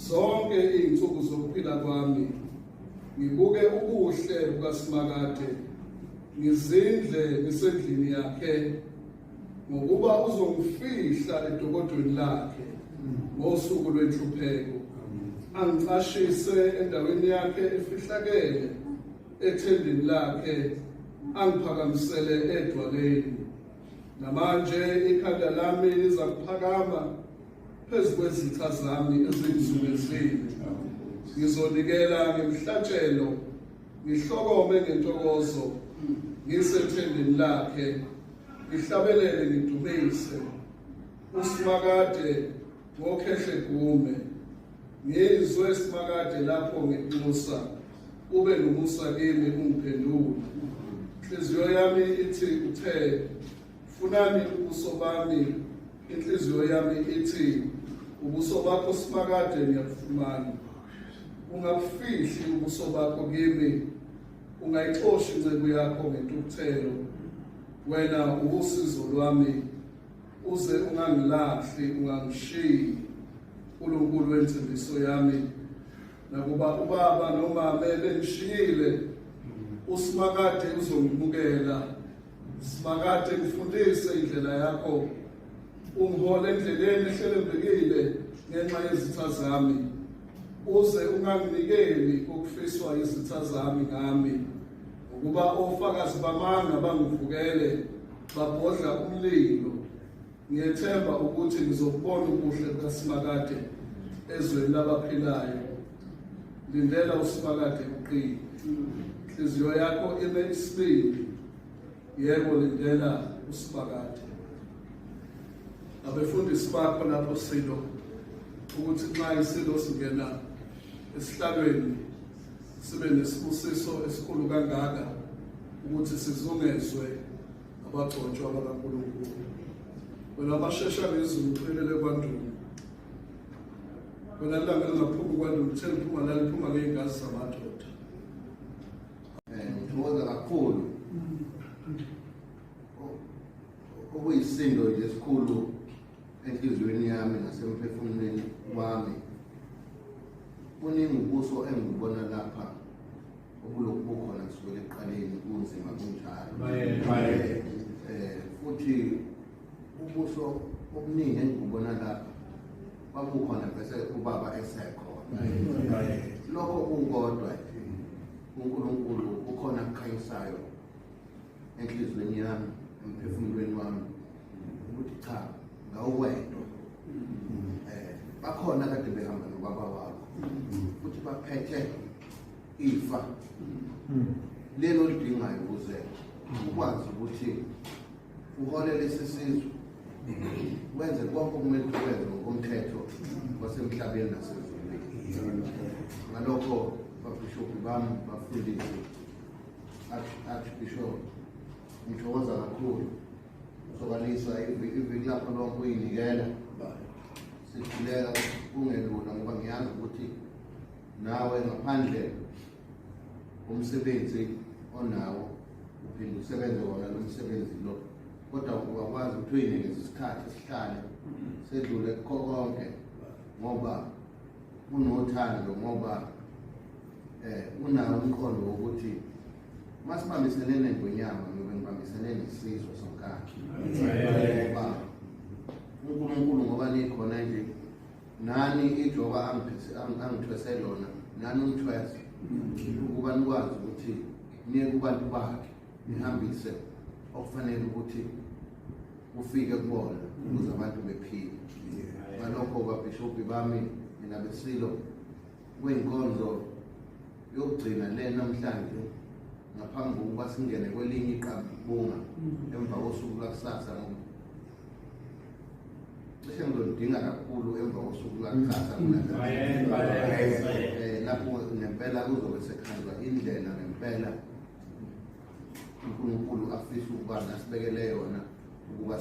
Zonke izinsuku zokuphila kwami ngibuke ubuhle bukaSimakade, ngizindle ngisendlini yakhe, ngokuba uzongifihla edokodweni lakhe ngosuku lwenhlupheko, angicashise endaweni yakhe efihlakele, ethendeni lakhe angiphakamisele edwaleni. Namanje ikhanda lami lizakuphakama phezu kwezitha zami ezingizungezile. Ngizonikela ngemhlatshelo, ngihlokome ngentokozo, ngisethendeni lakhe, ngihlabelele ngidumise uSimakade ngokhehle gume. Ngizwe Simakade lapho ngikunxusa, ube nomusa kimi ungiphendule. Inhliziyo yami ithi uthe, funani ubuso bami. Inhliziyo yami ithi, ubuso bakho Simakade ngiyakufumana. Ungabufihli ubuso bakho kimi, ungayixoshi inceku yakho ngentukuthelo. Wena uwusizo lwami, uze ungangilahli, ungangishiyi, Nkulunkulu wensindiso yami. Nakuba ubaba nomame bengishiyile, uSimakade uzongimukela. Simakade, ngifundise indlela yakho, ungihole endleleni ehlelembekile ngenxa yezitha zami. Uze unganginikeli kokufiswa izitha zami ngami, ngokuba ofakazi bamanga bangivukele, babhodla umlilo. Ngiyethemba ukuthi ngizokubona ubuhle bukaSimakade ezweni labaphilayo. Lindela uSimakade uqine, inhliziyo yakho ime isibindi. Yebo, lindela uSimakade. Abefundisi bakho lapho Silo, ukuthi nxa isilo singena esihlalweni sibe nesibusiso esikhulu kangaka ukuthi sizungezwe abagcotshwa bakaNkulunkulu. Wena abashesha ngezulu uqhelele kwaNdunu. Wena ilanga lingaphumi kwaNdunu, uthe liphuma la liphuma ngey'ngazi zamadoda. Ngithokoza kakhulu okuyisindo nje esikhulu enhliziyweni yami nasemphefumulweni wami. Kuningi ubuso engibubona lapha obulokhu bukhona kusukela ekuqaleni, kunzima kunjalo. Futhi ubuso obuningi engibubona lapha babukhona bese ubaba esekhona. Lokho kukodwa nje uNkulunkulu ukhona akukhanyisayo enhliziyweni yami, emphefumulweni wami, ukuthi cha, ngawuwedwa. Bakhona kade behamba nobaba wakho futhi baphethe ifa lelo olidingayo ukuze ukwazi ukuthi uhole lesi sizwe, wenze konke okumele ukwenze ngokomthetho wasemhlabeni nasezulwini. Ngalokho babhishobhi bami, bafundisi, archbishop, ngithokoza kakhulu uzokalisa iviki lakho lonke uyinikela sikhuleka kungelula, ngoba ngiyazi ukuthi nawe ngaphandle umsebenzi onawo uphinde usebenze wona lo msebenzi lo, kodwa uyakwazi ukuthi uyinikeze isikhathi sihlale sedlule kukho konke, ngoba unothando, ngoba unawo umqondo wokuthi masibambisene nengonyama ngiyobe ngibambisene nesizwe sonkakhe, ngoba uNkulunkulu ngoba nikhona nje nani ijoka angithwese lona nani umthwese ukuba nikwazi ukuthi niye kubantu bakhe nihambise okufanele ukuthi kufike kubona ukuze abantu bephile. Ngalokho babhishobhi bami, nina besilo, kuyinkonzo yokugcina le namhlanje ngaphambi kokuba singene kwelinye iqabunga emva kosuku lwakusasa, ngoba cishe ngizolidinga kakhulu emva kosuku lwakusasa lapho ngempela kuzobe sekhanjwa indlela ngempela uNkulunkulu afisa ukuba nasibekele yona ukuba.